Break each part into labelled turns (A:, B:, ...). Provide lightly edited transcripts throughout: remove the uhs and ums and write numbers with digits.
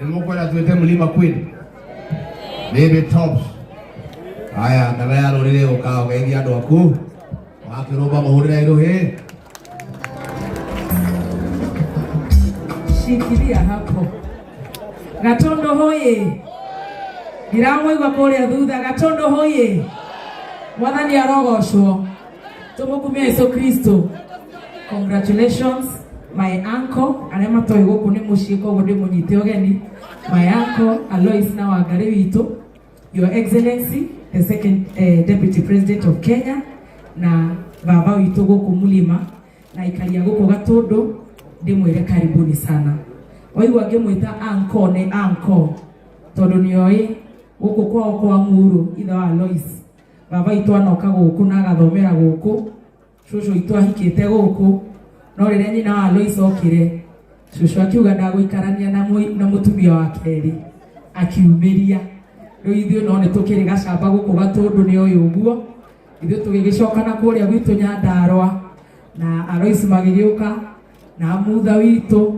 A: Nĩ mũkwenda twĩte Mlima Queen? Baby Tops. Haya, ndara ya rũrĩrĩ ũka ũgeithia andũ aku. Wakĩrũmba mũhũrĩre irũhĩ.
B: Shikilia hapo. Gatondo hoye. Ndiramũigua kũrĩa thutha. Gatondo hoye. Mwathani arogocwo. Tũmũkumie Yesu Kristo. Congratulations my uncle arĩa matoĩ gũkũ nĩ mũciĩ koguo ndĩmũnyite ũgeni. My uncle Alois na Wangari witũ. Your Excellency the second Deputy President of Kenya na baba witũ gũkũ Mulima na ikaria gũkũ Gatũndũ ndĩmwĩre karibuni sana. Waigua ngĩmwĩta uncle nĩ uncle tondũ nĩoĩ gũkũ kwao kwa Ng'uru ithe wa Alois baba witũ anoka gũkũ na agathomera gũkũ, cũcũ witũ ahikĩte gũkũ, no rĩrĩa nyina wa Alois okire cũcũ akiuga ndagũikarania na mũtumia wa kerĩ akiumĩria. Rĩu ithuĩ no nĩ tũkĩrĩ gacamba gũkũ Gatũndũ nĩ oĩ ũguo, ithuĩ tũgĩgĩcoka na kũrĩa gwitũ Nyandarũa na Alois magĩgĩũka na mutha witũ.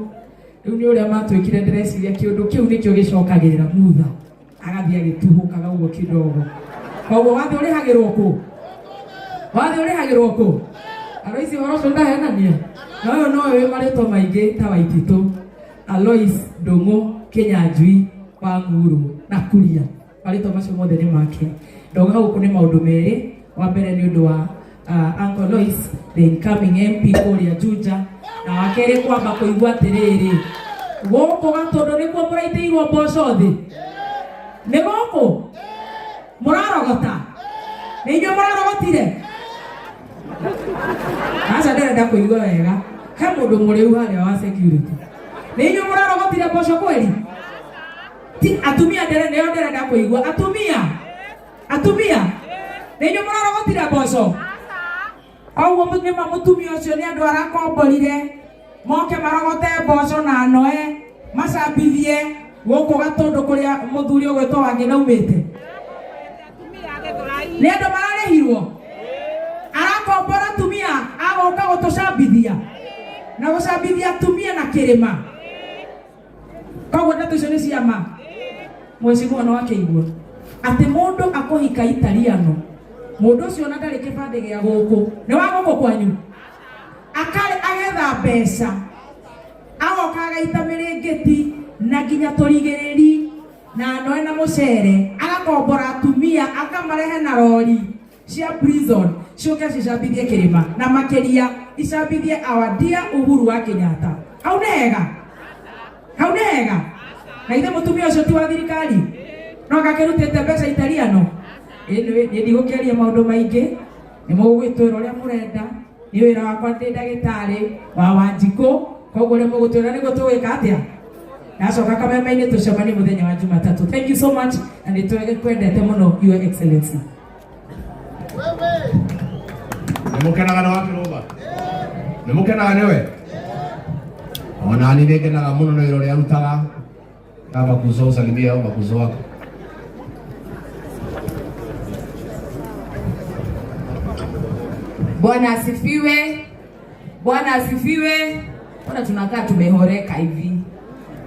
B: Rĩu nĩ ũrĩa matwĩkire, ndĩreciria kĩũndũ kĩu nĩkĩo gĩcokagĩrĩra mutha agathiĩ agĩtuhũkaga ũguo kidogo. Koguo wathe ũrĩhagĩrwo kũ? Wathe ũrĩhagĩrwo kũ? Alois ũhoro ũcio ndahenania na ũyũ no wĩ marĩtwa maingĩ ta Waititũ, Alois Ndũng'ũ Kĩnyanjui wa Ng'uru na Kuria, marĩtwa macio mothe nĩ make. Ndoga gũkũ nĩ maũndũ merĩ. Wa mbere nĩ ũndũ wa Uncle Lois the incoming MP kũrĩa Juja, na wa kerĩ kwamba kũigua atĩrĩrĩ gũkũ Gatũndũ nĩkuo mũraitĩirwo mboco thĩ, nĩ gũkũ mũrarogota, nĩ inyuĩ mũrarogotire? Aca ndĩrenda kũigua wega, he mũndũ mũrĩu harĩa wa security, nĩ inyuĩ mũrarogotire mboco kweri? Ti atumia ndĩre nĩo ndĩrenda kũigua, atumia, atumia nĩ inyuĩ mũrarogotire mboco? Koguo nĩma mũtumia ũcio nĩ andũ arakomborire moke marogote mboco na noe macambithie gũkũ Gatũndũ kũrĩa mũthuri ũgwĩtwo Wangĩ naumĩte. Nĩ andũ mararĩhirwo, arakombora atumia agoka gũtũcambithia na gũcambithia atumia na kĩrĩma. Koguo ndeto icio nĩ ciama. Mheshimiwa no akĩigua atĩ mũndũ akũhika Italiano, mũndũ ũcio ona ndarĩ kĩbandĩ gĩa gũkũ, nĩ wa gũkũ kwanyu, akarĩ agetha mbeca agoka agaita mĩrĩngĩti na nginya tũrigĩrĩri na noe na mũcere, agakombora atumia akamarehe na rori cia prison ciũke cicambithie kĩrĩma na makĩria icambithie our dear Uhuru wa Kenyatta. Hau nĩ hega, hau nĩ hega. Na ithe mũtumia ũcio ti wa thirikari no agakĩrutĩte mbeca Italiano. Anyway, niĩ ndigũkĩaria maũndũ maingĩ, nĩ mũgũgĩtwĩra ũrĩa mũrenda. Nĩ wĩra wakwa, ndĩ ndagĩtarĩ wa Wanjikũ, koguo ũrĩa mũgũtwĩra nĩguo tũgwĩka atĩa. Ndacoka kameme-inĩ tũcemanie mũthenya wa Jumatatũ. Thank you so much na nĩ twendete mũno Your Excellency.
A: Nĩ mũkenaga nĩ wakĩrũmba? Nĩ mũkenaga nĩwe? Ona niĩ nĩ ngenaga mũno nĩ wĩra ũrĩa arutaga. Kama kuzo usalimia au makuzo wako.
C: Bwana asifiwe. Bwana asifiwe. Mbona tunakaa tumehoreka hivi?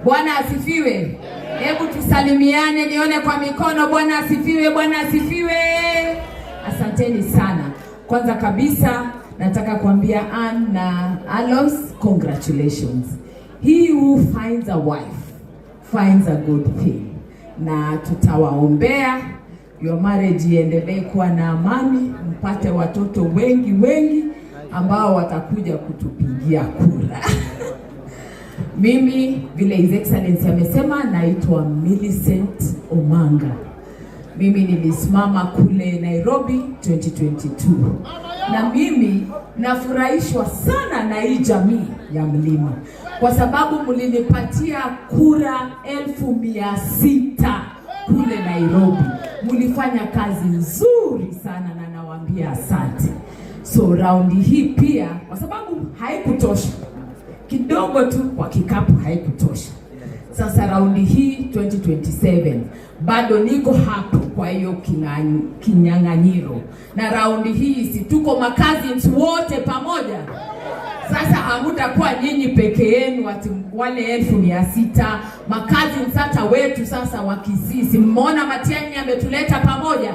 C: Bwana asifiwe. Hebu tusalimiane nione kwa mikono. Bwana asifiwe. Bwana asifiwe. Asanteni sana. Kwanza kabisa nataka kuambia Ann na Alois congratulations. He who finds a wife finds a good thing. Na tutawaombea your marriage iendelee kuwa na amani, mpate watoto wengi wengi ambao watakuja kutupigia kura. Mimi vile His Excellency amesema, naitwa Millicent Omanga. Mimi nilisimama kule Nairobi 2022 na mimi nafurahishwa sana na hii jamii ya Mlima kwa sababu mlinipatia kura 600,000 kule Nairobi. Mlifanya kazi nzuri sana na nawaambia asante. So raundi hii pia, kwa sababu haikutosha kidogo tu kwa kikapu, haikutosha. Sasa raundi hii 2027 bado niko hapo kwa hiyo kinyang'anyiro, na raundi hii si tuko macousins wote pamoja? Sasa hamutakuwa nyinyi peke yenu ati wale 600,000 makazi msata wetu sasa wa Kisii. Si mmeona Matiang'i ametuleta pamoja?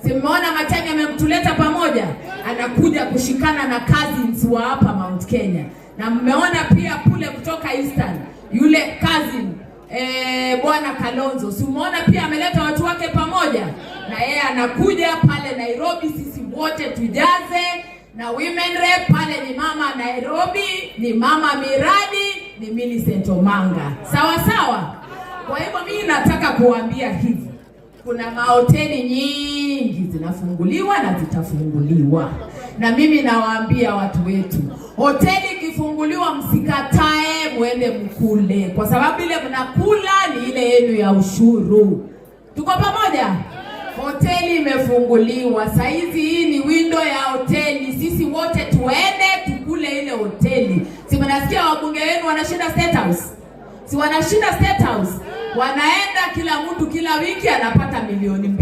C: Si mmeona Matiang'i amemtuleta pamoja? Anakuja kushikana na cousins wa hapa Mount Kenya. Na mmeona pia kule kutoka Eastern yule cousin Bwana Kalonzo, si umeona pia ameleta watu wake pamoja, na yeye anakuja pale Nairobi, sisi wote tujaze. Na women rep pale ni mama Nairobi, ni mama miradi, ni Millicent Omanga, sawa sawa. Kwa hivyo mimi nataka kuambia hivi, kuna mahoteli nyingi zinafunguliwa na zitafunguliwa, na mimi nawaambia watu wetu, hoteli ikifunguliwa msikatae, muende mkule, kwa sababu ile mnakula ni ile yenu ya ushuru. Tuko pamoja? Hoteli imefunguliwa saizi, hii ni window ya hoteli, sisi wote tuende tukule ile hoteli. Si mnasikia wabunge wenu wanashinda State House? Si wanashinda State House? Wanaenda kila mtu kila wiki anapata 2 milioni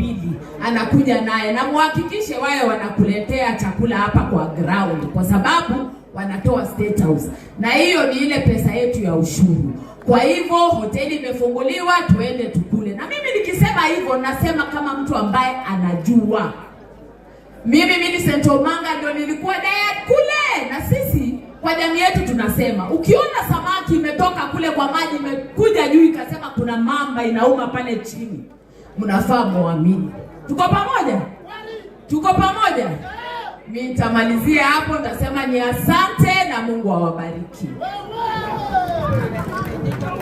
C: anakuja naye, na muhakikishe wao wanakuletea chakula hapa kwa ground, kwa sababu wanatoa State House, na hiyo ni ile pesa yetu ya ushuru. Kwa hivyo hoteli imefunguliwa, tuende tukule. Na mimi nikisema hivyo, nasema kama mtu ambaye anajua. Mimi Millicent Omanga ndio nilikuwa diet kule, na sisi kwa jamii yetu tunasema ukiona samaki imetoka kule kwa maji imekuja juu ikasema kuna mamba inauma pale chini, mnafaa muamini. Tuko pamoja? Tuko pamoja? Mimi nitamalizia hapo, nitasema ni asante na Mungu awabariki.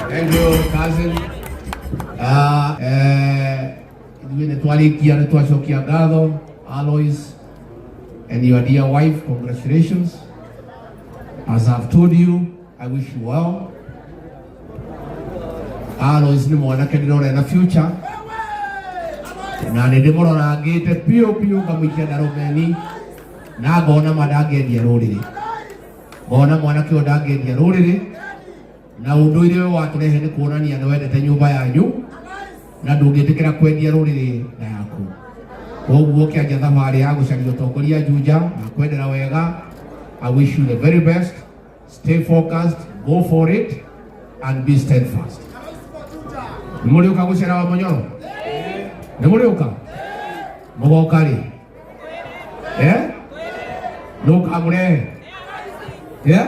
A: Thank you, cousin. Ithuĩ nĩ twarĩkia, nĩ twacokia ngatho. Alois and your dear wife, congratulations. As I've told you, I wish you well. Alois nĩ mwanake ndĩrona ena future na nĩ ndĩmũrorangĩte biũ biũ, ngamũikia ndarũmeni na ngona ma ndangĩendia rũrĩrĩ, ngona mwanake ũyũ ndangĩendia rũrĩrĩ, na ũndũire ũyũ watũrehe nĩ kuonania nĩ wendete nyũmba yanyu na ndũngĩtĩkĩra kwendia rũrĩrĩ na yaku. Koguo ũkĩanjia thabarĩ ya gũcaria ũtongoria Juja na kwendera wega, I wish you the very best. Stay focused, go for it and be steadfast. Nĩ mũrĩũka gũcera wa Mũnyoro? Nĩ mũrĩũka? Mũgoka rĩ? Eh? Nũ ũkamũrehe? Yeah?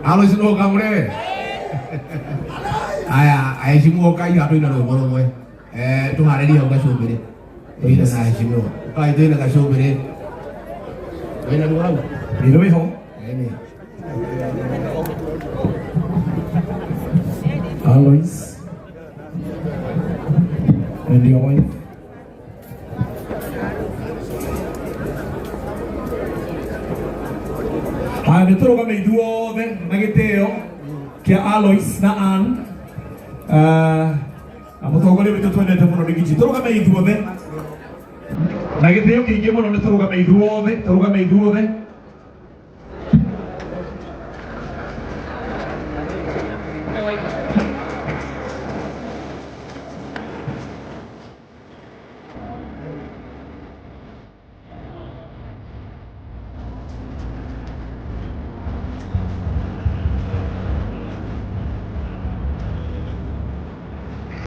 A: Alois, nũ ũkamũrehe? Aya, aheshimiwa, ũkai haha tũine rwĩmbo rũmwe. Tũharĩrie hau gacũmbĩrĩ. Tũine na aheshimiwa. Ũkai tũine gacũmbĩrĩ. Wĩna ruo hau?
D: Nĩ rwĩho.
A: Ĩni.
D: Alois and your wife. Haya, nĩ tũrũgame ithuothe na gĩtĩo kĩa Alois na Ann. Na mũtongoria witũ twendete mũno nĩ Gichi. Tũrũgame ithuothe na gĩtĩo kĩingĩ mũno, nĩ tũrũgame ithuothe, tũrũgame ithuothe.